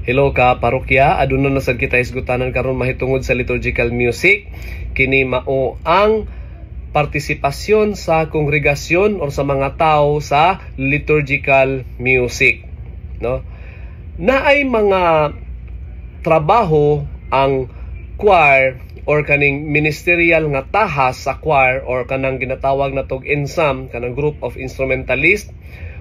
Hello ka parokya, aduna na sad kita hisgutanan karon mahitungod sa liturgical music. Kini mao ang partisipasyon sa kongregasyon or sa mga tao sa liturgical music, no? Naay mga trabaho ang choir or kaning ministerial nga tahas sa choir or kanang ginatawag natog ensemble, kanang group of instrumentalist,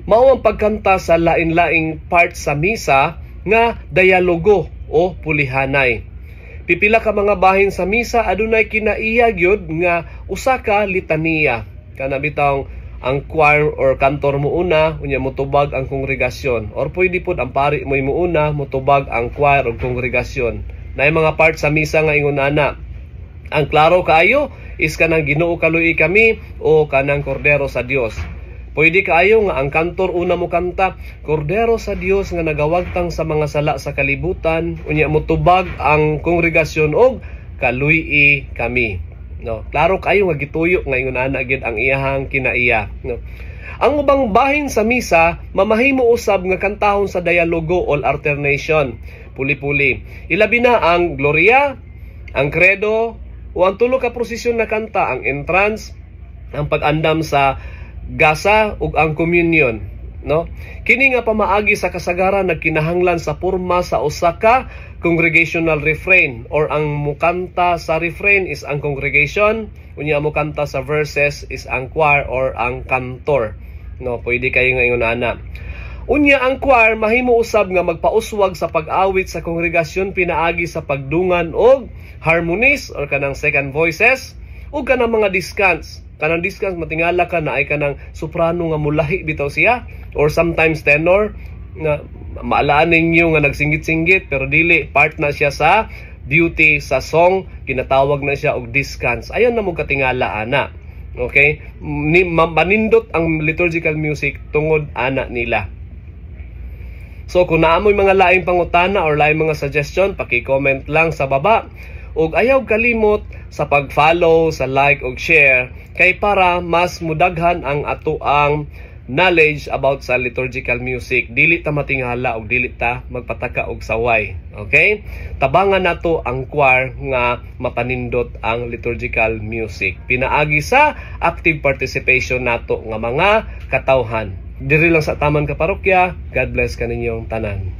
mao ang pagkanta sa lain-laing part sa misa nga dialogo o pulihanay. Pipila ka mga bahin sa misa adunay kinaiya gyud nga usa ka litaniya. Kana bitawng ang choir or kantor muuna, unya motubag ang kongregasyon. Or pwede pod ang pari mo'y muuna, motubag ang choir o kongregasyon. Naay mga part sa misa nga ingon ana. Ang klaro kaayo is kanang "Ginoo, kaluy kami" o kanang "Kordero sa Dios". Pwede kaayo nga ang kantor una mo kanta, "Kordero sa Dios nga nagawagtang sa mga sala sa kalibutan," unya motubag ang kongregasyon og "Kaluy kami." No, klaro kaayo nga gituyo nga ingon ana gyud ang iyahang kinaiya, no? Ang ubang bahin sa misa mamahimo usab nga kantahon sa dialogo or alternation. Puli-puli. Ilabi na ang Gloria, ang Credo, o ang tulo ka prosesyon na kanta, ang entrance, ang pag-andam sa gasa ug ang communion, no? Kini nga pamaagi sa kasagaran nagkinahanglan sa porma sa usa ka congregational refrain or ang mukanta sa refrain is ang congregation, unya mukanta sa verses is ang choir or ang cantor, no? Pwede kayo nga ingon ana. Unya ang choir mahimo usab nga magpauswag sa pag-awit sa kongregasyon pinaagi sa pagdungan og harmonies or kanang second voices ug kanang mga discants. Kanang discants, matingala ka na ay kanang soprano nga mulahi bitaw siya or sometimes tenor nga maalaan ninyo nga nagsingit-singgit, pero dili, part na siya sa beauty sa song, ginatawag na siya og discants. Ayon na mo katingala ana. Okay, ni manindot ang liturgical music tungod ana nila. So kung naa mo'y mga laing pangutana or laing mga suggestion, paki-comment lang sa baba. Ug ayaw kalimot sa pag-follow, sa like ug share kay para mas mudaghan ang atoang knowledge about sa liturgical music. Dili ta matingala ug dili ta magpataka og saway. Okay? Tabangan nato ang choir nga mapanindot ang liturgical music pinaagi sa active participation nato nga mga katawhan. Diri lang sa taman ka parokya. God bless kaninyong tanan.